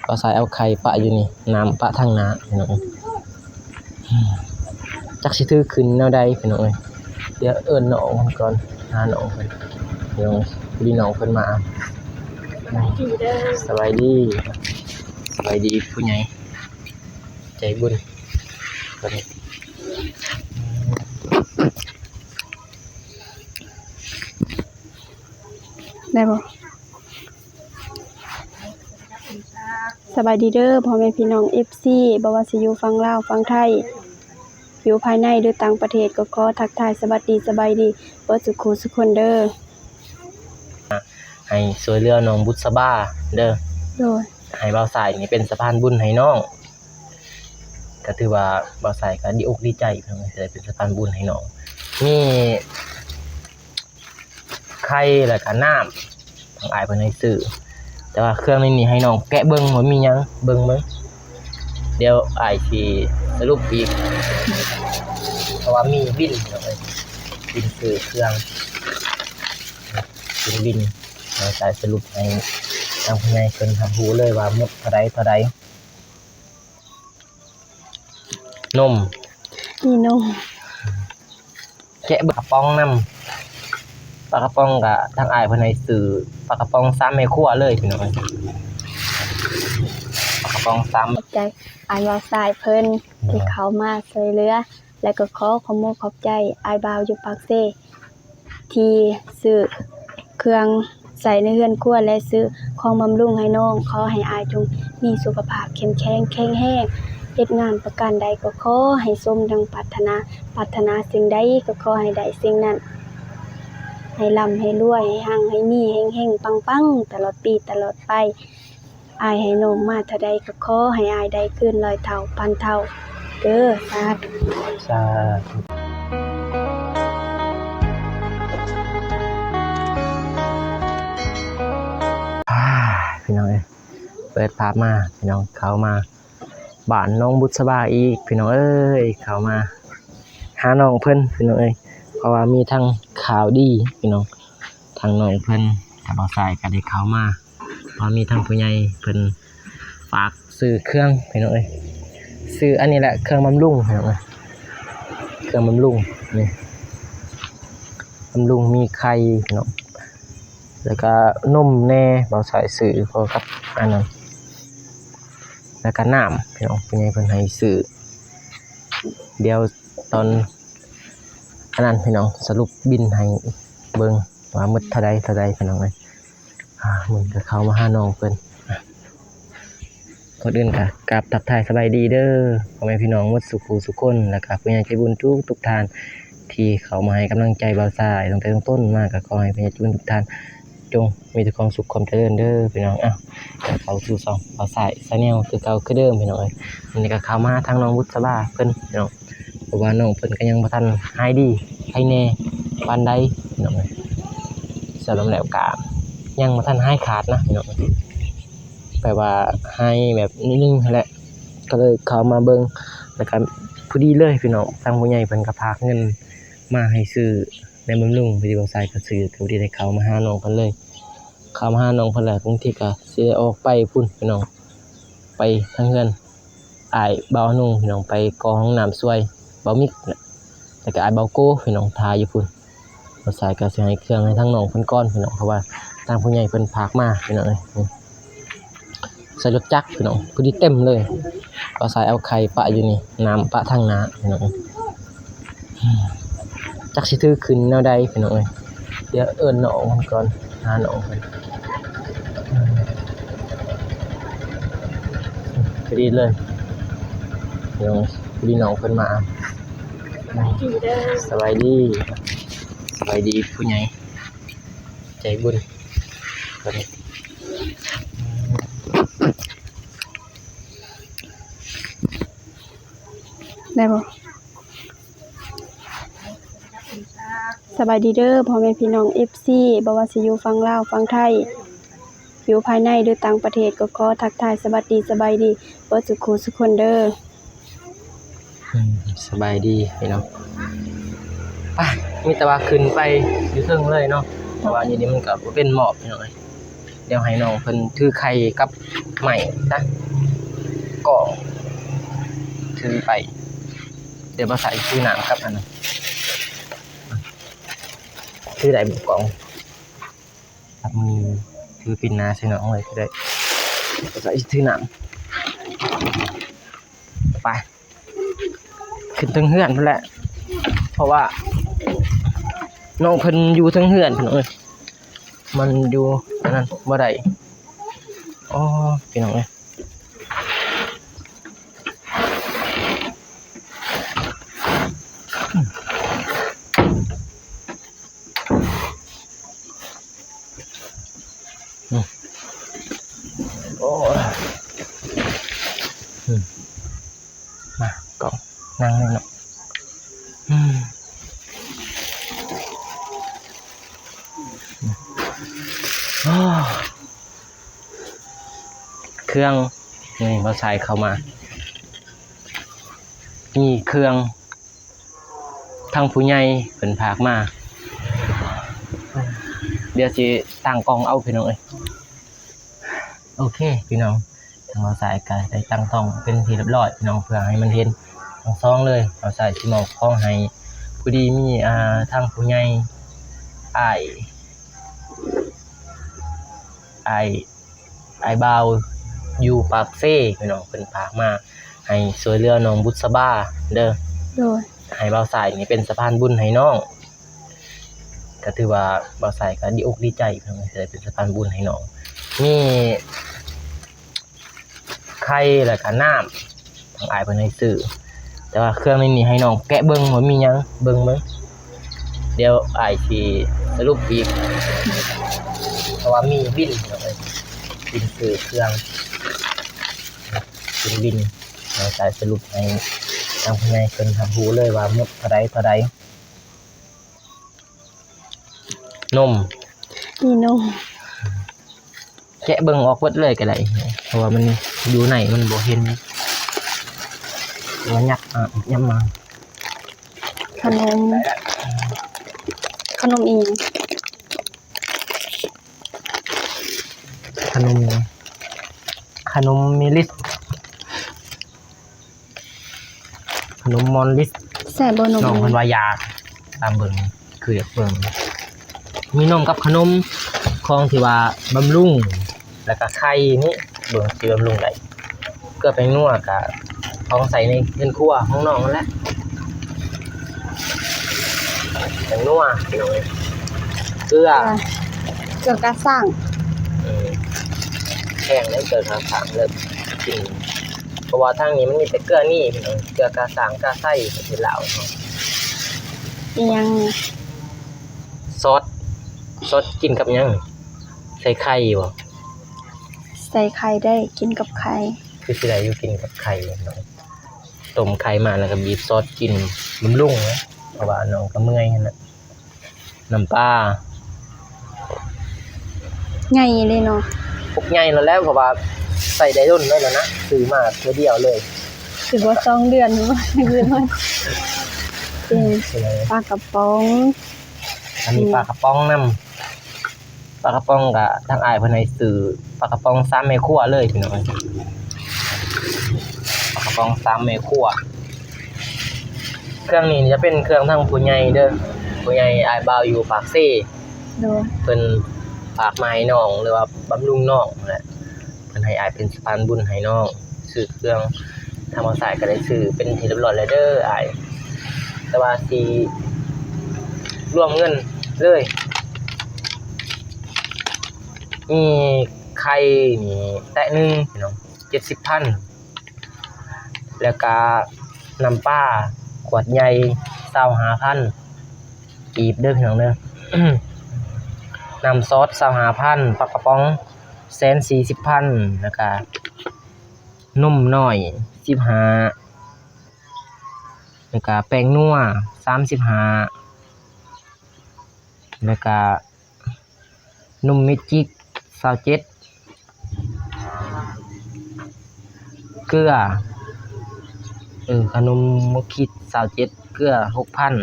ບ່າວຊາຍເອົາໄຂ່ປະຢູ່ນີ້ ນ້ຳປະທາງໜ້າພີ່ນ້ອງເອີຍ. ຈັກຊິຖືຂຶ້ນແນວໃດພີ່ນ້ອງເອີຍ. ດຽວເອີ້ນນ້ອງເພິ່ນກ່ອນ ຫານ້ອງເພິ່ນພີ່ນ້ອງເອີຍ. ພໍດີນ້ອງເພິ່ນມາ. ສະບາຍດີເດີ ສະບາຍດີ ສະບາຍດີຜູ້ໃຫຍ່ໃຈບຸນ. ໄດ້ບໍ່? ສະບາຍດີເດີພໍ່ແມ່ພີ່ນ້ອງເອັຟຊີ ບໍ່ວ່າຊິຢູ່ຝັ່ງລາວ ຝັ່ງໄທ ຢູ່ພາຍໃນ ຫຼື ຕ່າງປະເທດ ກໍຂໍທັກທາຍສະຫວັດດີສະບາຍດີເບິດສູ່ຄູ່ສູ່ຄົນເດີ. ໃຫ້ຊ່ວຍເຫຼືອນ້ອງບຸດສະບາເດີ. ໂດຍ. ໃຫ້ບ່າວຊາຍນີ້ເປັນສະພານບຸນໃຫ້ນ້ອງ. ກໍຖືວ່າບ່າວຊາຍກໍດີອົກດີໃຈ ທີ່ໄດ້ເປັນສະພານບຸນໃຫ້ນ້ອງ. ມີ ໄຂ່ ແລ້ວກະນ້ຳ ທາງອ້າຍເພິ່ນໃຫ້ຊື້ ແຕ່ວ່າເຄື່ອງໃນນີ້ໃຫ້ນ້ອງແກະເບິ່ງວ່າມີຫຍັງ ເບິ່ງເບິ່ງ. ດຽວອ້າຍຊິສະຫຼຸບອີກ ເພາະວ່າມີບິນພີ່ນ້ອງເອີຍ ບິນຊື້ເຄື່ອງ ເປັນບິນ ໃຫ້ອ້າຍສະຫຼຸບໃຫ້ທາງຜູ້ໃຫຍ່ເພິ່ນຮັບຮູ້ເລີຍວ່າໝົດເທົ່າໃດ ເທົ່າໃດ. ນົມ ມີນົມ ແກະເບິ່ງ ປາກະປ໋ອງນຳ ປາກະປ໋ອງກະທາງອ້າຍເພິ່ນໃຫ້ຊື້ປາກະປ໋ອງສາມແມ່ຄົວເລີຍພີ່ນ້ອງເອີຍ ປາກະປ໋ອງສາມ. ຂອບໃຈອ້າຍບ່າວຊາຍເພິ່ນ ໂດຍ ທີ່ເຂົ້າມາຊ່ວຍເຫຼືອ ແລະກໍຂໍຂອບມຸກຂອບໃຈອ້າຍບ່າວຢູ່ປາກເຊ ທີ່ຊື້ເຄື່ອງໃຊ້ໃນເຮືອນຄົວ ແລະ ຊື້ຂອງບຳລຸງໃຫ້ນ້ອງ. ຂໍໃຫ້ອ້າຍຈົ່ງມີສຸຂະພາບເຂັ້ມແຂງແຂງແຮງ ເຮັດງານປະການໃດກໍຂໍໃຫ້ສົມດັ່ງປາດຖະໜາ, ປາດຖະໜາສິ່ງໃດກໍຂໍໃຫ້ໄດ້ສິ່ງນັ້ນ, ໃຫ້ລ່ຳໃຫ້ລວຍ, ໃຫ້ຮັ່ງໃຫ້ມີ, ເຮັງໆປັງໆ ຕະຫຼອດປີຕະຫຼອດໄປ. ອ້າຍໃຫ້ນ້ອງມາເທົ່າໃດກໍຂໍໃຫ້ອ້າຍໄດ້ຄືນຮ້ອຍເທົ່າພັນເທົ່າເດີ. ສາທຸ ສາທຸ. ອ່າ ພີ່ນ້ອງເອີຍ ເປີດພາບມາ ພີ່ນ້ອງ ເຂົ້າມາບ້ານນ້ອງບຸດສະບາອີກ ພີ່ນ້ອງເອີຍ. ເຂົ້າມາຫານ້ອງເພິ່ນ ພີ່ນ້ອງເອີຍ ເພາະວ່າມີທັງຂ່າວດີ ພີ່ນ້ອງ ທາງນ້ອງເພິ່ນກັບບ່າວຊາຍກໍໄດ້ເຂົ້າມາ ເພາະມີທາງຜູ້ໃຫຍ່ເພິ່ນຝາກຊື້ເຄື່ອງ ພີ່ນ້ອງເອີຍ. ຊື້ອັນນີ້ແຫຼະ ເຄື່ອງບຳລຸງ ພີ່ນ້ອງເອີຍ ເຄື່ອງບຳລຸງນີ້ ບຳລຸງມີໄຂ່ ພີ່ນ້ອງ ແລ້ວກະນົມແດ່ ບ່າວຊາຍຊື້ພໍກັບອັນນັ້ນ ແລ້ວກະນ້ຳ ພີ່ນ້ອງ ຜູ້ໃຫຍ່ເພິ່ນໃຫ້ຊື້. ດຽວຕອນອັນນັ້ນ ພີ່ນ້ອງ ສະຫຼຸບບິນໃຫ້ເບິ່ງວ່າໝົດເທົ່າໃດ ເທົ່າໃດ ພີ່ນ້ອງເອີຍ. ອ່າ ມື້ນີ້ກໍເຂົ້າມາຫານ້ອງເພິ່ນ. ກ່ອນອື່ນກໍກາບທັກທາຍສະບາຍດີເດີ ພໍ່ແມ່ພີ່ນ້ອງໝົດສູ່ຄູ່ສູ່ຄົນ ແລ້ວກໍຜູ້ໃຫຍ່ໃຈບຸນທຸກໆທ່ານ ທີ່ເຂົ້າມາໃຫ້ກຳລັງໃຈບ່າວຊາຍຕັ້ງແຕ່ຕົ້ນໆມາ. ກໍຂໍໃຫ້ຜູ້ໃຫຍ່ໃຈບຸນທຸກທ່ານ ຈົ່ງມີແຕ່ຄວາມສຸກຄວາມຈະເລີນເດີ ພີ່ນ້ອງ. ເອົ້າ ກໍເຂົ້າສູ່ຊ່ອງບ່າວຊາຍ Channel ຄືເກົ່າຄືເດີມ ພີ່ນ້ອງເອີຍ. ມື້ນີ້ກໍເຂົ້າມາຫາທາງນ້ອງບຸດສະບາເພິ່ນ ພີ່ນ້ອງ ເພາະວ່ານ້ອງເພິ່ນກໍຍັງບໍ່ທັນຫາຍດີໄຄແນ່ປານໃດ ພີ່ນ້ອງເອີຍ. ສະຫຼຸບແລ້ວກໍຍັງບໍ່ທັນຫາຍຂາດນະ ພີ່ນ້ອງເອີຍ ແບບວ່າຫາຍແບບໜ້ອຍໜຶ່ງຫັ້ນແຫຼະ. ກໍເລີຍເຂົ້າມາເບິ່ງ ແລ້ວກໍພໍດີເລີຍ ພີ່ນ້ອງ ທາງຜູ້ໃຫຍ່ເພິ່ນກໍຝາກເງິນມາໃຫ້ຊື້ ແນວບຳລຸງ ພໍດີບ່າວຊາຍກໍຊື້ ກໍພໍດີໄດ້ເຂົ້າມາຫານ້ອງເພິ່ນເລີຍ. ເຂົ້າມາຫານ້ອງເພິ່ນແລ້ວ ບາງທີກໍຊິໄດ້ອອກໄປພຸ້ນ ພີ່ນ້ອງ ໄປທາງເຮືອນອ້າຍບ່າວໜຸ່ງ ພີ່ນ້ອງ ໄປກໍຫ້ອງນ້ຳຊ່ວຍບ່າວມິກ ແລ້ວກໍອ້າຍບ່າວໂກ ພີ່ນ້ອງ ຖ້າຢູ່ພຸ້ນ. ບ່າວຊາຍກໍຊິໃຫ້ເຄື່ອງໃຫ້ທາງນ້ອງເພິ່ນກ່ອນ ພີ່ນ້ອງ ເພາະວ່າທາງຜູ້ໃຫຍ່ເພິ່ນຝາກມາ ພີ່ນ້ອງເອີຍ. ໃສ່ລົດຈັກ ພີ່ນ້ອງ ພໍດີເຕັມເລີຍ. ບ່າວຊາຍເອົາໄຂ່ປະຢູ່ນີ້ ນ້ຳປະທາງໜ້າ ພີ່ນ້ອງ ຈັກຊິຖືຂຶ້ນແນວໃດ ພີ່ນ້ອງເອີຍ. ດຽວເອີ້ນນ້ອງເພິ່ນກ່ອນ ຫານ້ອງເພິ່ນ ພໍດີເລີຍ ພີ່ນ້ອງ ພໍດີນ້ອງເພິ່ນມາ. ສະບາຍດີເດີ ສະບາຍດີ ສະບາຍດີຜູ້ໃຫຍ່ໃຈບຸນ ໄດ້ບໍ່? ສະບາຍດີເດີພໍ່ແມ່ພີ່ນ້ອງເອັຟຊີ ບໍ່ວ່າຊິຢູ່ຝັ່ງລາວ ຝັ່ງໄທ ຢູ່ພາຍໃນ ຫຼື ຕ່າງປະເທດ ກໍຂໍທັກທາຍສະຫວັດດີສະບາຍດີເບິດສູ່ຄູ່ສູ່ຄົນເດີ. ອືມ ສະບາຍດີພີ່ນ້ອງ. ໄປ ມີແຕ່ວ່າຂຶ້ນໄປຢູ່ເທິງເລີຍເນາະ ເພາະວ່າຢູ່ນີ້ມັນກໍບໍ່ເປັນໝອກ ພີ່ນ້ອງເອີຍ. ດຽວໃຫ້ນ້ອງເພິ່ນຖືໄຂ່ກັບໄມ້ຊະ ກອງ ຖືໄປ. ດຽວບ່າວສາຍຖືນ້ຳກັບອັນນັ້ນ ຖືໄດ້ບໍ່ກອງ? ຈັບມື ຖືປິ່ນໜ້າໃສ່ນ້ອງເລີຍກໍໄດ້. ໃສ່ຖືນ້ຳ ໄປ ຂຶ້ນເທິງເຮືອນພຸ້ນແຫຼະ ເພາະວ່ານ້ອງເພິ່ນຢູ່ເທິງເຮືອນພຸ້ນເອີຍ ມັນຢູ່ອັນນັ້ນບໍ່ໄດ້. ອໍ ພີ່ນ້ອງເອີຍ ອືມ ໂອ້ຍ ອືມ ມາ ກ້ອງ ນັ່ງນີ້ເນາະ ອືມ ອືມ ໂອ້ ເຄື່ອງ ນີ້ ບ່າວສາຍເຂົ້າມາ ມີເຄື່ອງ ທາງຜູ້ໃຫຍ່ເພິ່ນຝາກມາ ດຽວຊິຕັ້ງກ້ອງເອົາ ພີ່ນ້ອງເອີຍ. ໂອເຄ ພີ່ນ້ອງ ທາງບ່າວສາຍກໍໄດ້ຕັ້ງກ້ອງເປັນທີ່ຮຽບຮ້ອຍ ພີ່ນ້ອງ ເພື່ອໃຫ້ມັນເຫັນທັງສອງເລີຍ. ບ່າວສາຍຊິມອບຂອງໃຫ້ ພໍດີມີ ອ່າ ທາງຜູ້ໃຫຍ່ ອ້າຍ ອ້າຍ ອ້າຍບ່າວຢູ່ປາກເຊ ພີ່ນ້ອງ ເພິ່ນຝາກມາໃຫ້ຊ່ວຍເຫຼືອນ້ອງບຸດສະບາເດີ ໂດຍ ໃຫ້ບ່າວສາຍນີ້ເປັນສະພານບຸນໃຫ້ນ້ອງ. ກໍຖືວ່າບ່າວສາຍກໍດີອົກດີໃຈ ເພິ່ນໄດ້ເປັນສະພານບຸນໃຫ້ນ້ອງ. ມີໄຂ່ ແລ້ວກໍນ້ຳ ທາງອ້າຍເພິ່ນໃຫ້ຊື້ ແຕ່ວ່າເຄື່ອງໃນນີ້ໃຫ້ນ້ອງແກະເບິ່ງວ່າມີຫຍັງ ເບິ່ງເບິ່ງ ດຽວອ້າຍຊິສະຫຼຸບອີກ ເພາະວ່າມີບິນ ບິນຊື້ເຄື່ອງ ເປັນບິນ ດຽວອ້າຍສະຫຼຸບໃຫ້ທາງຜູ້ໃຫຍ່ເພິ່ນຮັບຮູ້ເລີຍວ່າໝົດເທົ່າໃດ ເທົ່າໃດ. ນົມ ມີນົມ ແກະເບິ່ງອອກເບິດເລີຍກໍໄດ້ ເພາະວ່າມັນຢູ່ໃນມັນບໍ່ເຫັນ ວ່າຍັບ ອາ ຍັບມາ ຂະໜົມ ຂະໜົມອີ່ຫຍັງ? ຂະໜົມ ຂະໜົມມີລິດ ຂະໜົມມອນລິດ ແຊບບໍ່ນົມ? ນ້ອງເພິ່ນວ່າຢາກ ຕາມເບິ່ງ ຄືຢາກເບິ່ງ ມີນົມກັບຂະໜົມ ຂອງທີ່ວ່າບຳລຸງ ແລ້ວກະໄຂ່ນີ້ ເບິ່ງຊິບຳລຸງໄດ້ ເກືອແປ້ງນົວກະຂອງໃຊ້ໃນເຮືອນຄົວຂອງນ້ອງຫັ້ນແຫຼະ ແປ້ງນົວ ພີ່ນ້ອງເອີຍ ເກືອ ເກືອ ເກືອກາຊ້າງ ເອີ ແພງເດ້ເກືອກາຊ້າງເລີຍ ກິນ ເພາະວ່າທາງນີ້ມັນມີແຕ່ເກືອນີ້ ເກືອກາຊ້າງ ກາໄຊ ປະເທດລາວເນາະ ອີ່ຫຍັງ ຊອດ ຊອດກິນກັບຫຍັງ? ໃສ່ໄຂ່ບໍ່? ໃສ່ໄຂ່ໄດ້ ກິນກັບໄຂ່ ຄືຊິໄດ້ຢູ່ ກິນກັບໄຂ່ເນາະ ຕົ້ມໄຂ່ມາແລ້ວກໍບີບຊອດກິນ ບຳລຸງນະ ເພາະວ່ານ້ອງກໍເມື່ອຍຫັ້ນນະ ນ້ຳປາ ໃຫຍ່ເລີຍເນາະ ປົກໃຫຍ່ແລ້ວແຫຼະ ເພາະວ່າໃຊ້ໄດ້ດົນແລ້ວນະ ຊື້ມາເທື່ອດຽວເລີຍ ຖືວ່າສອງເດືອນ ເດືອນ ເປັນປາກະປ໋ອງ ອັນນີ້ປາກະປ໋ອງນຳ ປາກະປ໋ອງກະທາງອ້າຍເພິ່ນໃຫ້ຊື້ປາກະປ໋ອງສາມແມ່ຄົວເລີຍ ພີ່ນ້ອງ ປາກະປ໋ອງສາມແມ່ຄົວ ເຄື່ອງນີ້ຈະເປັນເຄື່ອງທາງຜູ້ໃຫຍ່ເດີ ຜູ້ໃຫຍ່ອ້າຍບ່າວຢູ່ປາກເຊ ໂດຍ ເພິ່ນຝາກມາໃຫ້ນ້ອງ ຫຼືວ່າບຳລຸງນ້ອງຫັ້ນແຫຼະ ເພິ່ນໃຫ້ອ້າຍເປັນສະພານບຸນໃຫ້ນ້ອງ ຊື້ເຄື່ອງ ທາງບ່າວສາຍກໍໄດ້ຊື້ເປັນທີ່ຮຽບຮ້ອຍແລ້ວເດີອ້າຍ ແຕ່ວ່າຊິລວມເງິນເລີຍ ມີໄຂ່ນີ້ແຕະໜຶ່ງ ພີ່ນ້ອງ ເຈັດສິບພັນ ແລ້ວກະນ້ຳປາຂວດໃຫຍ່ ຊາວຫ້າພັນ ກີບເດີ ພີ່ນ້ອງເດີ ນ້ຳຊອດ ຊາວຫ້າພັນ ປາກະປ໋ອງ ແສນສີ່ສິບພັນ ແລ້ວກະນົມນ້ອຍ ສິບຫ້າ ແລ້ວກະແປ້ງນົວ ສາມສິບຫ້າ ແລ້ວກະນົມເມຈິກ ຊາວເຈັດ ເກືອ ເອີ ຂະໜົມໝົກຄິດ ຊາວເຈັດ ເກືອ ຫົກພັນ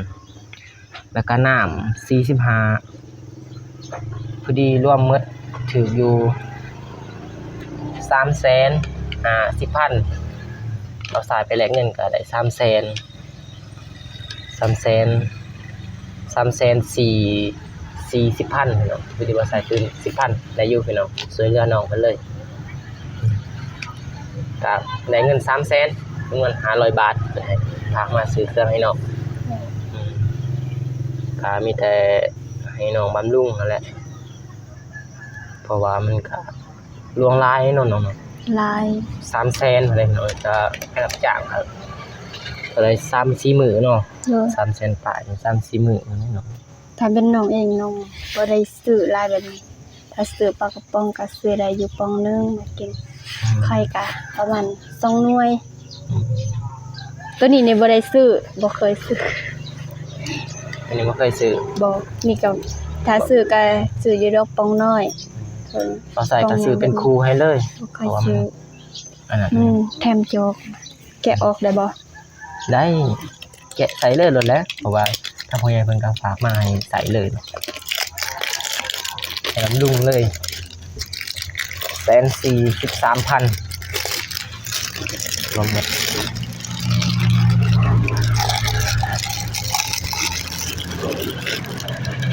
ແລ້ວກະນ້ຳ ສີ່ສິບຫ້າ ພໍດີລວມໝົດ ຖືກຢູ່ສາມແສນຫ້າສິບພັນ ເອົາສາຍໄປແລກເງິນກໍໄດ້ສາມແສນ ສາມແສນ ສາມແສນສີ່ ສີ່ສິບພັນເນາະ ຄືວ່າສາຍຄືນສິບພັນ ໄດ້ຢູ່ພີ່ນ້ອງ ຊ່ວຍເຫຼືອນ້ອງເພິ່ນເລີຍ ກໍໄດ້ເງິນສາມແສນ ຈຳນວນຫ້າຮ້ອຍບາດ ເພິ່ນໃຫ້ ຝາກມາຊື້ເຄື່ອງໃຫ້ນ້ອງ ກໍມີແຕ່ໃຫ້ນ້ອງບຳລຸງຫັ້ນແຫຼະ ເພາະວ່າມັນກໍຫຼວງຫຼາຍເນາະນ້ອງເນາະ ຫຼາຍ ສາມແສນເທົ່າໃດເນາະ ກໍໄປຮັບຈ້າງກໍເທົ່າໃດ ສາມສີ່ມື້ເນາະ ໂດຍ ສາມແສນປາຍ ສາມສີ່ມື້ເນາະ ຖ້າເປັນນ້ອງເອງ ນ້ອງບໍ່ໄດ້ຊື້ຫຼາຍແບບນີ້ ຖ້າຊື້ປາກະປ໋ອງກໍຊື້ໄດ້ຢູ່ປ່ອງໜຶ່ງມາກິນ ອືມ ໄຂ່ກໍປະມານສອງໜ່ວຍ ອືມ ໂຕນີ້ນີ້ບໍ່ໄດ້ຊື້ ບໍ່ເຄີຍຊື້ ອັນນີ້ບໍ່ເຄີຍຊື້ ບໍ່ ນີ້ກໍຖ້າຊື້ກໍຊື້ຢູ່ດອກປ່ອງນ້ອຍ ອືມ ບໍ່ໃສ່ກໍຊື້ເປັນຄູ່ໃຫ້ເລີຍ ບໍ່ເຄີຍຊື້ ອັນນັ້ນ ອືມ ແຖມຈອກ ແກະອອກໄດ້ບໍ່? ໄດ້ ແກະໃສ່ເລີຍໂລດແຫຼະ ເພາະວ່າທາງພໍ່ໃຫຍ່ເພິ່ນກໍຝາກມາໃຫ້ໃສ່ເລີຍ ໃຫ້ບຳລຸງເລີຍ ແສນສີ່ສິບສາມພັນ ລວມໝົດ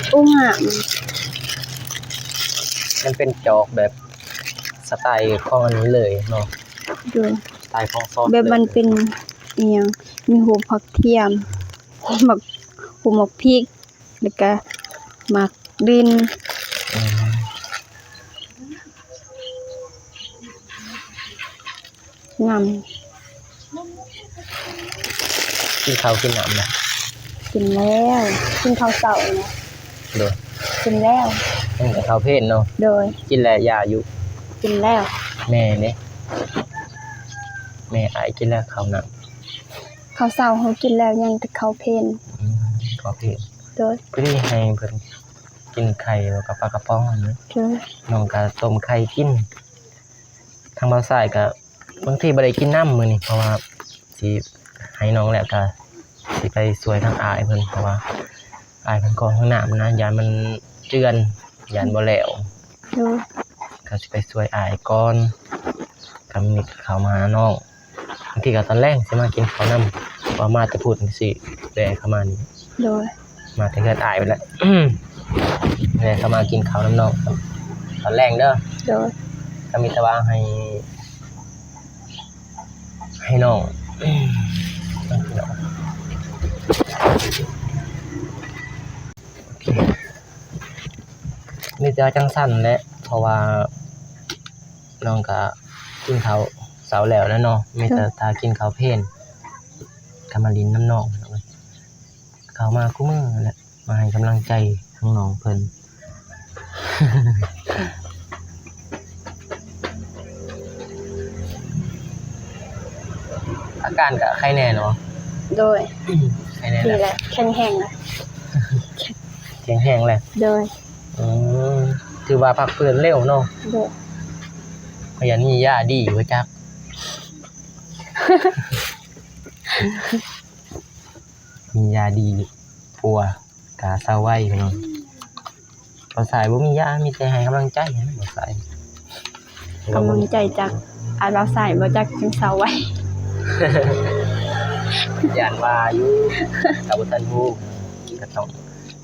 ໂອ້ ງາມ ມັນເປັນຈອກແບບສະໄຕຂອງອັນນີ້ເລີຍເນາະ ໂດຍ ສະໄຕຂອງຊອດ ແບບມັນເປັນ ອີ່ຫຍັງ ມີຮູບຜັກທຽມ ຮູບໝາກ ຮູບໝາກພິກ ແລ້ວກະໝາກດິນ ອືມ ງາມ ກິນເຂົ້າກິນນ້ຳນະ? ກິນແລ້ວ ກິນເຂົ້າເຊົ້ານະ ໂດຍ ກິນແລ້ວ ອືມ ເຂົ້າເພນເນາະ ໂດຍ ກິນແລ້ວຢາຢູ່ ກິນແລ້ວ ແມ່ເດ້ ແມ່ອ້າຍກິນແລ້ວເຂົ້ານ້ຳ ເຂົ້າເຊົ້າເຮົາກິນແລ້ວ ຍັງແຕ່ເຂົ້າເພນ ອືມ ເຂົ້າເພນ ໂດຍ ພໍດີໃຫ້ເພິ່ນກິນໄຂ່ກັບປາກະປ໋ອງຫັ້ນນະ ໂດຍ ນ້ອງກະຕົ້ມໄຂ່ກິນ ທາງບ່າວຊາຍກະບາງທີບໍ່ໄດ້ກິນນ້ຳມື້ນີ້ ເພາະວ່າຊິໃຫ້ນ້ອງແລ້ວກະຊິໄປຊ່ວຍທາງອ້າຍເພິ່ນ ເພາະວ່າອ້າຍເພິ່ນເຄາະຫ້ອງນ້ຳນະ ຢ້ານມັນເຈື່ອນ ຢ້ານບໍ່ແລ້ວ ໂດຍ ກະຊິໄປຊ່ວຍອ້າຍກ່ອນ ກະມື້ນີ້ກະເຂົ້າມາຫານ້ອງ ບາງທີກໍຕອນແລງຊິມາກິນເຂົ້ານຳ ວ່າມາແຕ່ພຸ້ນຊິແວ່ເຂົ້າມານີ້ ໂດຍ ມາແຕ່ເຮືອນອ້າຍພຸ້ນແຫຼະ ແວ່ເຂົ້າມາກິນເຂົ້ານຳນ້ອງຕອນແລງເດີ ໂດຍ ກໍມີແຕ່ວ່າໃຫ້ ໃຫ້ນ້ອງ ໂອເຄ ມີແຕ່ວ່າຈັ່ງຊັ້ນແຫຼະ ເພາະວ່ານ້ອງກະກິນເຂົ້າເຊົ້າແລ້ວແຫຼະເນາະ ມີແຕ່ຖ້າກິນເຂົ້າເພນ ກະມາຫຼິ້ນນຳນ້ອງ ເຂົ້າມາຄູ່ມື້ແຫຼະ ມາໃຫ້ກຳລັງໃຈທາງນ້ອງເພິ່ນ ອາການກະໄຄແນ່ເນາະ? ໂດຍ ໄຄແນ່ ດີແຫຼະ ແຂງແຮງແຫຼະ ແຂງແຮງແຫຼະ ໂດຍ ອືມ ຖືວ່າພັກຟື້ນເລັວເນາະ ໂດຍ ພະຍານມີຢາດີບໍ່ຈັກ ມີຢາດີປົວກະເຊົາໄວພີ່ນ້ອງ ບ່າວຊາຍບໍ່ມີຢາ ມີແຕ່ໃຫ້ກຳລັງໃຈ ບ່າວຊາຍ ກຳລັງໃຈຈາກອ້າຍບ່າວຊາຍບໍ່ຈັກ ຈຶ່ງເຊົາໄວ ຢ້ານວ່າຢູ່ ກໍບໍ່ທັນຮູ້ ກໍຕ້ອງ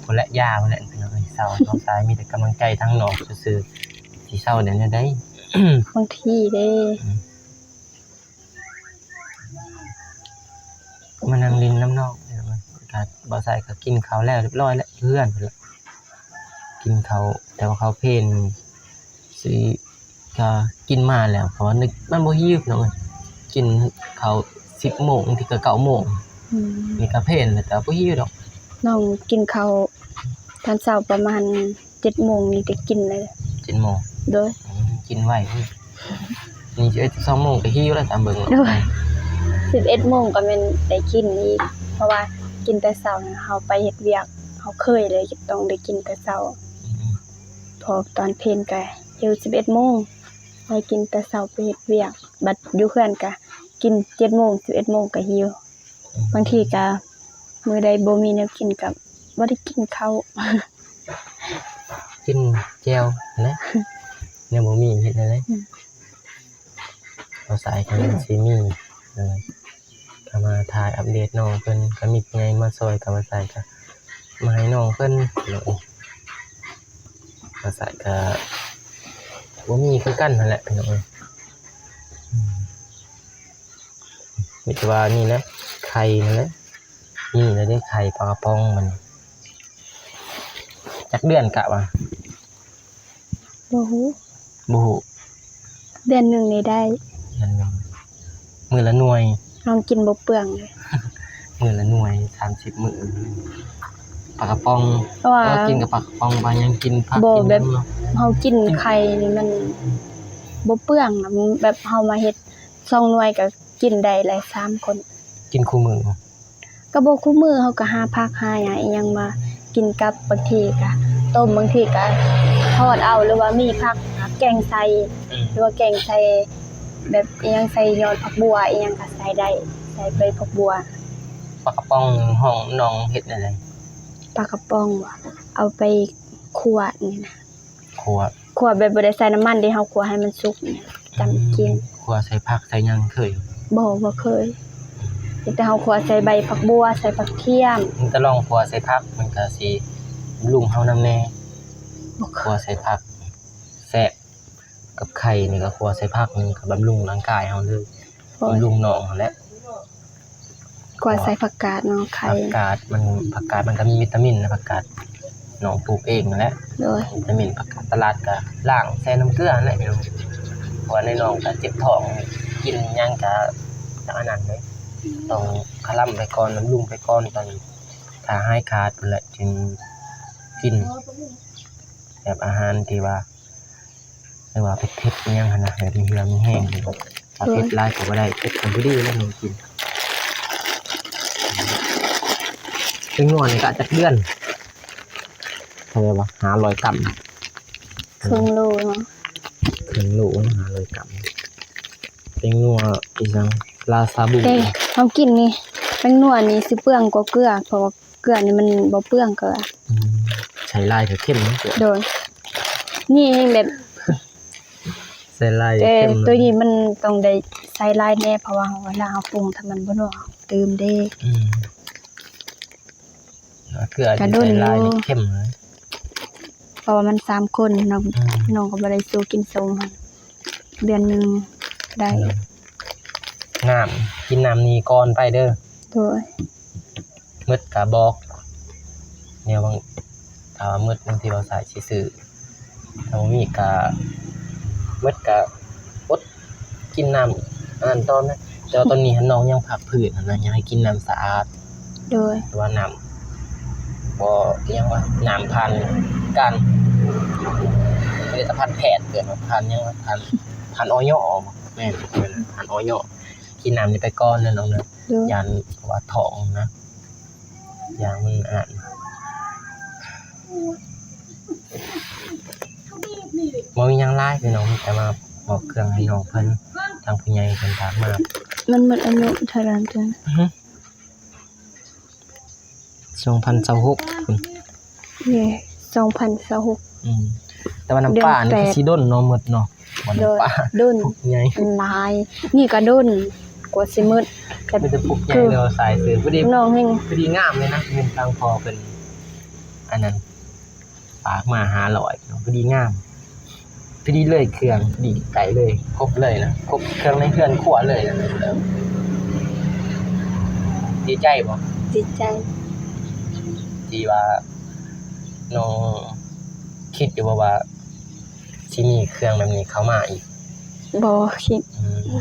ພຸ້ນແຫຼະ ຢາພຸ້ນແຫຼະພີ່ນ້ອງເອີຍ ເຊົາ ບ່າວຊາຍມີແຕ່ກຳລັງໃຈທາງນອກຊື່ໆ ຊິເຊົາໄດ້ແນວໃດ ບາງທີເດ້ ອືມ ມານັ່ງຫຼິ້ນນຳນ້ອງ ກະບ່າວຊາຍກະກິນເຂົ້າແລ້ວຮຽບຮ້ອຍແລ້ວ ຢູ່ເຮືອນພຸ້ນແຫຼະ ກິນເຂົ້າ ແຕ່ວ່າເຂົ້າເພນຊິກະກິນມາແລ້ວ ເພາະວ່ານຶກມັນບໍ່ຫິວພີ່ນ້ອງເອີຍ ກິນເຂົ້າສິບໂມງ ບາງທີກະເກົ້າໂມງ ອືມ ນີ້ກະເພນແລ້ວ ແຕ່ວ່າບໍ່ຫິວດອກ ນ້ອງກິນເຂົ້າຕອນເຊົ້າປະມານ ເຈັດໂມງນີ້ໄດ້ກິນແລ້ວ ເຈັດໂມງ ໂດຍ ອືມ ກິນໄວ ນີ້ສິບເອັດ ສິບສອງໂມງກໍຫິວແລ້ວຕາມເບິ່ງ ໂດຍ ສິບເອັດໂມງກໍແມ່ນໄດ້ກິນອີກ ເພາະວ່າກິນແຕ່ເຊົ້ານະ ເຮົາໄປເຮັດວຽກ ເຮົາເຄີຍເລີຍຕ້ອງໄດ້ກິນແຕ່ເຊົ້າ ອືມ ເພາະຕອນເພນກໍຫິວສິບເອັດໂມງ ໄດ້ກິນແຕ່ເຊົ້າໄປເຮັດວຽກ ບັດຢູ່ເຮືອນກໍກິນເຈັດໂມງ ສິບເອັດໂມງກໍຫິວ ບາງທີກະມື້ໃດບໍ່ມີແນວກິນກະບໍ່ໄດ້ກິນເຂົ້າ ກິນແຈ່ວຫັ້ນແຫຼະ ຍັງບໍ່ມີ ເຮັດແນວໃດ? ອືມ ບໍ່ສາຍກໍຍັງຊິມີ ເອີ ກໍມາຖ່າຍອັບເດດນ້ອງເພິ່ນ ກໍມີຜູ້ໃຫຍ່ມາຊ່ອຍ ກໍບໍ່ສາຍກໍມາໃຫ້ນ້ອງເພິ່ນ ພີ່ນ້ອງເອີຍ. ບໍ່ສາຍກໍບໍ່ມີຄືກັນຫັ້ນແຫຼະ ພີ່ນ້ອງເອີຍ. ອືມ ມີແຕ່ວ່ານີ້ແຫຼະ ໄຂ່ນັ້ນແຫຼະ ນີ້ແຫຼະເດ້ ໄຂ່ປາກະປ໋ອງມັນ. ຈັກເດືອນກະວ່າ? ບໍ່ຮູ້ ບໍ່ຮູ້ ເດືອນໜຶ່ງນີ້ໄດ້ ເດືອນໜຶ່ງ ມື້ລະໜ່ວຍ ນ້ອງກິນບໍ່ເປືອງເລີຍ ມື້ລະໜ່ວຍ ສາມສິບມື້. ປາກະປ໋ອງ ເພາະວ່າ ເອີ ກິນກັບປາກະປ໋ອງ ປາຫຍັງ ກິນຜັກ ບໍ່ ກິນຫຍັງເນາະ ແບບເຮົາກິນໄຂ່ນີ້ມັນບໍ່ເປືອງນະ ແບບເຮົາມາເຮັດສອງໜ່ວຍກໍກິນໄດ້ຫຼາຍສາມຄົນ. ກິນຄູ່ມື້ບໍ່? ກໍບໍ່ຄູ່ມື້ ເຮົາກໍຫາຜັກຫາຫຍັງອີ່ຫຍັງມາກິນກັບ ບາງທີກໍຕົ້ມ ບາງທີກໍທອດເອົາ ຫຼືວ່າມີຜັກກໍແກງໃສ່ ອືມ ຫຼືວ່າແກງໃສ່ແບບອີ່ຫຍັງ ໃສ່ຍອດຜັກບົ່ວອີ່ຫຍັງກໍໃສ່ໄດ້ ໃສ່ໃບຜັກບົ່ວ. ປາກະປ໋ອງຫ້ອງນ້ອງເຮັດແນວໃດ? ປາກະປ໋ອງບໍ່? ເອົາໄປຂົ້ວນີ້ນະ ຂົ້ວ ຂົ້ວແບບບໍ່ໄດ້ໃສ່ນ້ຳມັນເດ້ ເຮົາຂົ້ວໃຫ້ມັນສຸກນີ້ ອືມ ຈຳກິນ. ຂົ້ວໃສ່ຜັກໃສ່ຫຍັງເຄີຍ? ບໍ່ ບໍ່ເຄີຍ ອືມ ມີແຕ່ເຮົາຂົ້ວໃສ່ໃບຜັກບົ່ວ ໃສ່ຜັກທຽມ. ມັນກໍລອງຂົ້ວໃສ່ຜັກ ມັນກໍຊິບຳລຸງເຮົານຳແດ່ ບໍ່ເຄີຍ ຂົ້ວໃສ່ຜັກແຊບ ກັບໄຂ່ນີ້ກໍຂົ້ວໃສ່ຜັກ ມັນກໍບຳລຸງຮ່າງກາຍເຮົາເລີຍ ໂອ້ຍ ບຳລຸງນ້ອງຫັ້ນແຫຼະ. ຂົ້ວໃສ່ຜັກກາດເນາະ ໄຂ່ ຜັກກາດມັນ ຜັກກາດມັນກໍມີວິຕາມິນນະ ຜັກກາດນ້ອງປູກເອງຫັ້ນແຫຼະ ໂດຍ ວິຕາມິນ. ຜັກກາດຕະຫຼາດກໍລ້າງໃສ່ນ້ຳເກືອຫັ້ນແຫຼະ ເພາະວ່ານ້ອງກໍເຈັບທ້ອງ ກິນຫຍັງກໍອັນນັ້ນເດ້ ຕ້ອງຄະລຳໄປກ່ອນ ບຳລຸງໄປກ່ອນ ຕ້ອງຖ້າຫາຍຂາດພຸ້ນແຫຼະຈຶ່ງກິນ ແບບອາຫານທີ່ວ່າ ຫຼືວ່າເຜັດໆ ອີ່ຫຍັງຫັ້ນນະ ແບບມີເຫື່ອມີແຮງ ຖ້າເຜັດຫຼາຍກໍບໍ່ໄດ້ ເຜັດກໍບໍ່ດີແລ້ວນ້ອງກິນ. ເປັນງົວນີ້ກະຈັກເດືອນ? ເທົ່າໃດວະ? ຫ້າຮ້ອຍກຣາມ ເຄິ່ງໂລເນາະ ເຄິ່ງໂລ ຫ້າຮ້ອຍກຣາມ. ເປັນງົວອີ່ຫຍັງ? ລາຊາບູ. ເອີ ເຮົາກິນນີ້ ເປັນງົວນີ້ຊິເປືອງກວ່າເກືອ ເພາະວ່າ ເກືອນີ້ມັນບໍ່ເປືອງເກືອ. ອືມ ໃສ່ຫຼາຍກໍເຄັມເນາະເກືອ. ໂດຍ ນີ້ແຮງແບບ ໃສ່ຫຼາຍກໍເຄັມ. ແຕ່ໂຕນີ້ມັນຕ້ອງໄດ້ໃສ່ຫຼາຍແດ່ ເພາະວ່າເວລາເຮົາປຸງ ຖ້າມັນບໍ່ນົວ ເຮົາຕື່ມເດ້. ອືມ ເກືອນີ້ໃສ່ຫຼາຍນີ້ເຄັມເລີຍ ເພາະວ່າມັນສາມຄົນເນາະ. ອືມ ນ້ອງກໍບໍ່ໄດ້ສູ້ກິນສົ້ມ ເດືອນໜຶ່ງໄດ້. ອືມ ນ້ຳ ກິນນ້ຳນີ້ກ່ອນໄປເດີ. ໂດຍ ໝົດກະບອກ ແນວບາງ ຖ້າວ່າໝົດບາງທີບໍ່ສາຍຊິຊື້ ຖ້າບໍ່ມີກະໝົດກະອົດກິນນ້ຳອັນນັ້ນຕໍ່ນະ. ແຕ່ວ່າຕອນນີ້ຫັ້ນນ້ອງຍັງພັກພື້ນຫັ້ນນະ ຍັງໃຫ້ກິນນ້ຳສະອາດ. ໂດຍ ແຕ່ວ່ານ້ຳບໍ່ ອີ່ຫຍັງວະ ນ້ຳຜ່ານການ ຜະລິດຕະພັນແພດ ເອີ້ນວ່າຜ່ານຫຍັງວະ ຜ່ານ ຜ່ານ ອຢ ບໍ່ ແມ່ນ ເອີ້ນຜ່ານ ອຢ. ກິນນ້ຳນີ້ໄປກ່ອນເດີນ້ອງເດີ. ໂດຍ ຢ້ານວ່າທ້ອງນະ ຢ້ານມັນອັນນັ້ນ. ບໍ່ມີຫຍັງຫຼາຍພີ່ນ້ອງ ມີແຕ່ມາມອບເຄື່ອງໃຫ້ນ້ອງເພິ່ນ ທາງຜູ້ໃຫຍ່ເພິ່ນຝາກມາ. ມັນໝົດອາຍຸເທົ່າໃດ? ຫຶ ສອງພັນຊາວຫົກພຸ້ນ. ເອີ ສອງພັນຊາວຫົກ. ອືມ ແຕ່ວ່ານ້ຳປານີ້ ເດືອນແປດ ຄືຊິດົນເນາະ ໝົດເນາະ. ໂດຍ ນ້ຳປາດົນ ພຸກໃຫຍ່ ມັນຫຼາຍ ນີ້ກໍດົນກວ່າຊິໝົດ. ແຕ່ມີແຕ່ພຸກໃຫຍ່ ຄື ເລີຍສາຍເສືອ ພໍດີນ້ອງແຮງ ພໍດີງາມເລີຍນະ. ເງິນທາງພໍ່ເພິ່ນອັນນັ້ນ ຝາກມາຫ້າຮ້ອຍ ພໍດີງາມ ພໍດີເລີຍ ເຄື່ອງພໍດີໄດ້ເລີຍ ຄົບເລີຍນະ ຄົບເຄື່ອງໃນເຮືອນຄົວເລີຍນະ. ດີໃຈບໍ່? ດີໃຈ ທີ່ວ່ານ້ອງຄິດຢູ່ບໍ່ວ່າຊິມີເຄື່ອງແບບນີ້ເຂົ້າມາອີກ? ບໍ່ຄິດ. ອືມ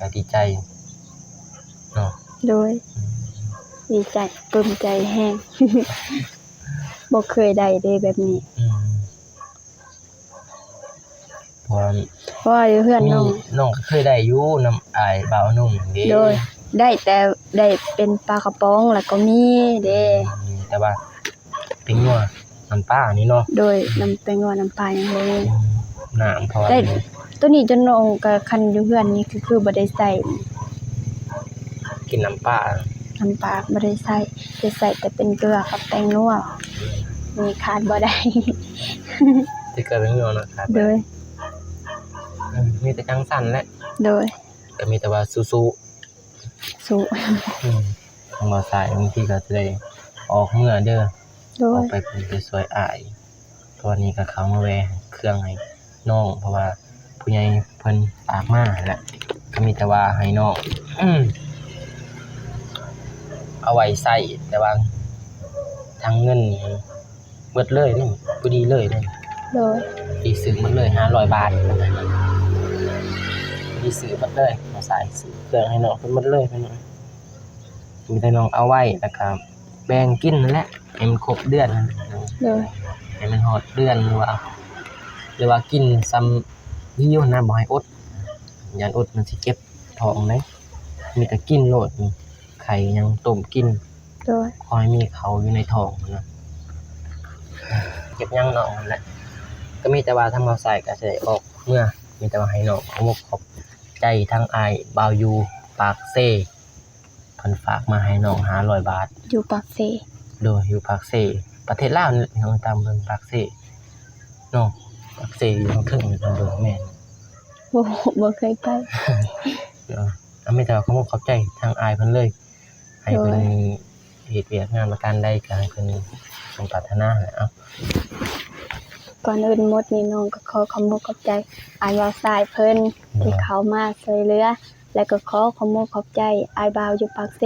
ກໍດີໃຈເນາະ. ໂດຍ ອືມ ດີໃຈ ປຶ້ມໃຈແຮງ ບໍ່ເຄີຍໄດ້ເດ້ແບບນີ້. ອືມ ເພາະວ່າ ເພາະວ່າຢູ່ເຮືອນນ້ອງ ນ້ອງກໍເຄີຍໄດ້ຢູ່ນຳອ້າຍບ່າວໜຸ່ມເດ້. ໂດຍ ໄດ້ແຕ່ໄດ້ເປັນປາກະປ໋ອງ ແລ້ວກໍມີເດ້. ອືມ ແຕ່ວ່າ ແປ້ງນົວນ້ຳປານີ້ເນາະ. ໂດຍ ອືມ ນ້ຳແປ້ງນົວນ້ຳປາຍັງບໍ່ມີ. ອືມ ນ້ຳ ເພາະວ່າ ແຕ່ໂຕນີ້ຈົນນ້ອງກໍ ຄັນຢູ່ເຮືອນນີ້ກໍຄືບໍ່ໄດ້ໃຊ້ ກິນນ້ຳປາ ນ້ຳປາບໍ່ໄດ້ໃຊ້ ຈະໃຊ້ແຕ່ເປັນເກືອກັບແປ້ງນົວ ອືມ ນີ້ຂາດບໍ່ໄດ້. ທີ່ເກີດເປັນເຫຍື່ອເນາະ ໂດຍ ເອີ ມີແຕ່ຈັ່ງຊັ້ນແຫຼະ ໂດຍ ກໍມີແຕ່ວ່າສູ້ໆ ສູ້ ອືມ ທາງບ່າວຊາຍບາງທີກໍຈະໄດ້ອອກເມືອເດີ ໂດຍ ອອກໄປພຸ້ນໄປຊ່ວຍອ້າຍ ຕອນນີ້ກໍເຂົ້າມາແວ່ເຄື່ອງໃຫ້ນ້ອງ ເພາະວ່າຜູ້ໃຫຍ່ເພິ່ນຝາກມາຫັ້ນແຫຼະ ກໍມີແຕ່ວ່າໃຫ້ນ້ອງ ເອົາໄວ້ໃຊ້ ແຕ່ວ່າທາງເງິນນີ້ ເບິດເລີຍນີ້ ພໍດີເລີຍນີ້ ໂດຍ ທີ່ຊື້ໝົດເລີຍ ຫ້າຮ້ອຍບາດ ທີ່ຊື້ໝົດເລີຍ ມາໃຊ້ຊື້ເຄື່ອງໃຫ້ນ້ອງເພິ່ນໝົດເລີຍ ມີແຕ່ນ້ອງເອົາໄວ້ ແລ້ວກະແບ່ງກິນຫັ້ນແຫຼະ ໃຫ້ມັນຄົບເດືອນ ໂດຍ ໃຫ້ມັນຮອດເດືອນ ຫຼືວ່າ ຫຼືວ່າກິນຊ່ຳຫິວຫັ້ນນະ ບໍ່ໃຫ້ອົດ ຢ້ານອົດມັນຊິເຈັບທ້ອງເດ້ ມີແຕ່ກິນໂລດ ໄຂ່ຫຍັງຕົ້ມກິນ ໂດຍ ຂໍໃຫ້ມີເຂົ້າຢູ່ໃນທ້ອງຫັ້ນນະ ເກັບຫຍັງນ້ອງຫັ້ນແຫຼະ ກໍມີແຕ່ວ່າທາງບ່າວຊາຍກໍຊິໄດ້ອອກເມືອ ມີແຕ່ວ່າໃຫ້ນ້ອງຂອບອົກຂອບໃຈທາງອ້າຍບ່າວຢູ່ປາກເຊ ເພິ່ນຝາກມາໃຫ້ນ້ອງຫ້າຮ້ອຍບາດ ຢູ່ປາກເຊ ໂດຍ ຢູ່ປາກເຊ ປະເທດລາວນີ້ ເຮົາຕາມເບິ່ງປາກເຊເນາະ ປາກເຊຢູ່ທາງເທິງນີ້ ເບິ່ງແມ່ນ ບໍ່ ບໍ່ເຄີຍໄປ ເນາະ ກໍມີແຕ່ວ່າຂອບອົກຂອບໃຈທາງອ້າຍເພິ່ນເລີຍ ໃຫ້ເພິ່ນ ໂດຍ ເຮັດວຽກງານປະການໃດກໍໃຫ້ເພິ່ນສົມປາດຖະໜາແຫຼະ ເອົາ ກ່ອນອື່ນໝົດນີ້ ນ້ອງກໍຂໍຂອບອົກຂອບໃຈອ້າຍບ່າວຊາຍເພິ່ນ ໂດຍ ທີ່ເຂົ້າມາຊ່ວຍເຫຼືອ ແລະກໍຂໍຂອບອົກຂອບໃຈອ້າຍບ່າວຢູ່ປາກເຊ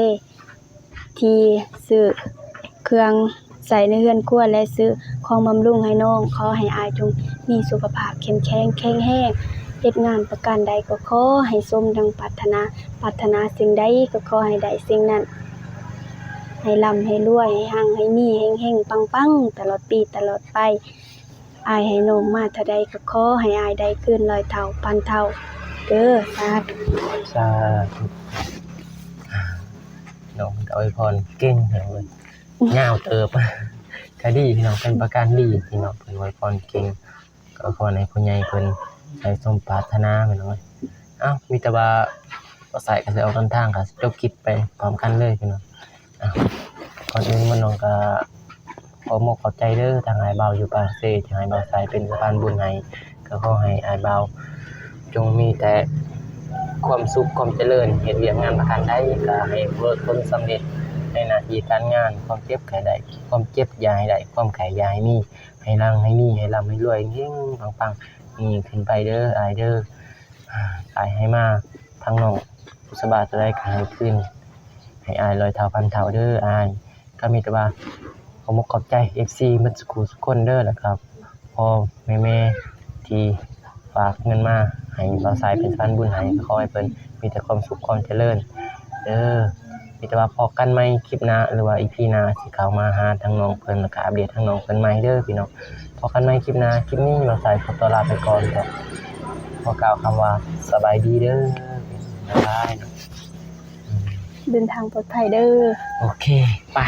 ທີ່ຊື້ເຄື່ອງໃຊ້ໃນເຮືອນຄົວ ແລະຊື້ຂອງບຳລຸງໃຫ້ນ້ອງ ຂໍໃຫ້ອ້າຍຈົ່ງມີສຸຂະພາບເຂັ້ມແຂງແຂງແຮງ ເຮັດງານປະການໃດກໍຂໍໃຫ້ສົມດັ່ງປາດຖະໜາ ປາດຖະໜາສິ່ງໃດກໍຂໍໃຫ້ໄດ້ສິ່ງນັ້ນ ໃຫ້ລ່ຳໃຫ້ລວຍ ໃຫ້ຮັ່ງໃຫ້ມີ ເຮັງໆ ປັງໆ ຕະຫຼອດປີຕະຫຼອດໄປ ອ້າຍໃຫ້ນ້ອງມາເທົ່າໃດກໍຂໍໃຫ້ອ້າຍໄດ້ຄືນຮ້ອຍເທົ່າພັນເທົ່າເດີ ສາທຸ ສາທຸ ນ້ອງເພິ່ນກໍອວຍພອນເກັ່ງເລີຍ ຍາວເຕີບ ກໍດີພີ່ນ້ອງ ເປັນປະການດີພີ່ນ້ອງ ເພິ່ນອວຍພອນເກັ່ງ ກໍອວຍພອນໃຫ້ຜູ້ໃຫຍ່ເພິ່ນໄດ້ສົມປາດຖະໜາພີ່ນ້ອງເອີຍ ເອົ້າ ມີແຕ່ວ່າບ່າວຊາຍກໍຊິອອກເດີນທາງ ກໍຈົບຄລິບໄປພ້ອມກັນເລີຍພີ່ນ້ອງ ອ່ະ ກ່ອນອື່ນໝົດນ້ອງກໍຂໍຂອບອົກຂອບໃຈເດີ ທາງອ້າຍບ່າວຢູ່ປາກເຊ ທີ່ໃຫ້ບ່າວຊາຍເປັນສະພານບຸນໃຫ້ ກໍຂໍໃຫ້ອ້າຍບ່າວຈົ່ງມີແຕ່ຄວາມສຸກຄວາມຈະເລີນ ເຮັດວຽກງານປະການໃດກໍໃຫ້ປະສົບຜົນສຳເລັດໃນໜ້າທີ່ການງານ ຄວາມເຈັບໄຂ້ໄດ້ ຄວາມເຈັບຢ່າໃຫ້ໄດ້ ຄວາມໄຂ້ຢ່າໃຫ້ມີ ໃຫ້ຮັ່ງໃຫ້ມີ ໃຫ້ລ່ຳໃຫ້ລວຍ ເຮັງໆ ປັງໆ ຍິ່ງຂຶ້ນໄປເດີອ້າຍເດີ ອ້າຍໃຫ້ມາທາງນ້ອງ ບຸດສະບາເທົ່າໃດກໍໃຫ້ຄືນໃຫ້ອ້າຍຮ້ອຍເທົ່າພັນເທົ່າເດີອ້າຍ ກໍມີແຕ່ວ່າຂອບອົກຂອບໃຈເອັຟຊີໝົດສູ່ຜູ້ສູ່ຄົນເດີ ແລ້ວກໍພໍ່ແມ່ໆທີ່ຝາກເງິນມາໃຫ້ບ່າວຊາຍເປັນສະພານບຸນໃຫ້ ກໍຂໍໃຫ້ເພິ່ນມີແຕ່ຄວາມສຸກຄວາມຈະເລີນເດີ ມີແຕ່ວ່າພໍ້ກັນໃໝ່ຄລິບໜ້າ ຫຼືວ່າອີພີໜ້າ ຊິເຂົ້າມາຫາທາງນ້ອງເພິ່ນ ແລ້ວກໍອັບເດດທາງນ້ອງເພິ່ນໃໝ່ເດີພີ່ນ້ອງ ພໍ້ກັນໃໝ່ຄລິບໜ້າ ຄລິບນີ້ບ່າວຊາຍຂໍຕົວລາໄປກ່ອນ ຂໍກ່າວຄຳວ່າສະບາຍດີເດີ ບາຍບາຍ ອືມ ເດີນທາງປອດໄພເດີ ໂອເຄ ໄປ.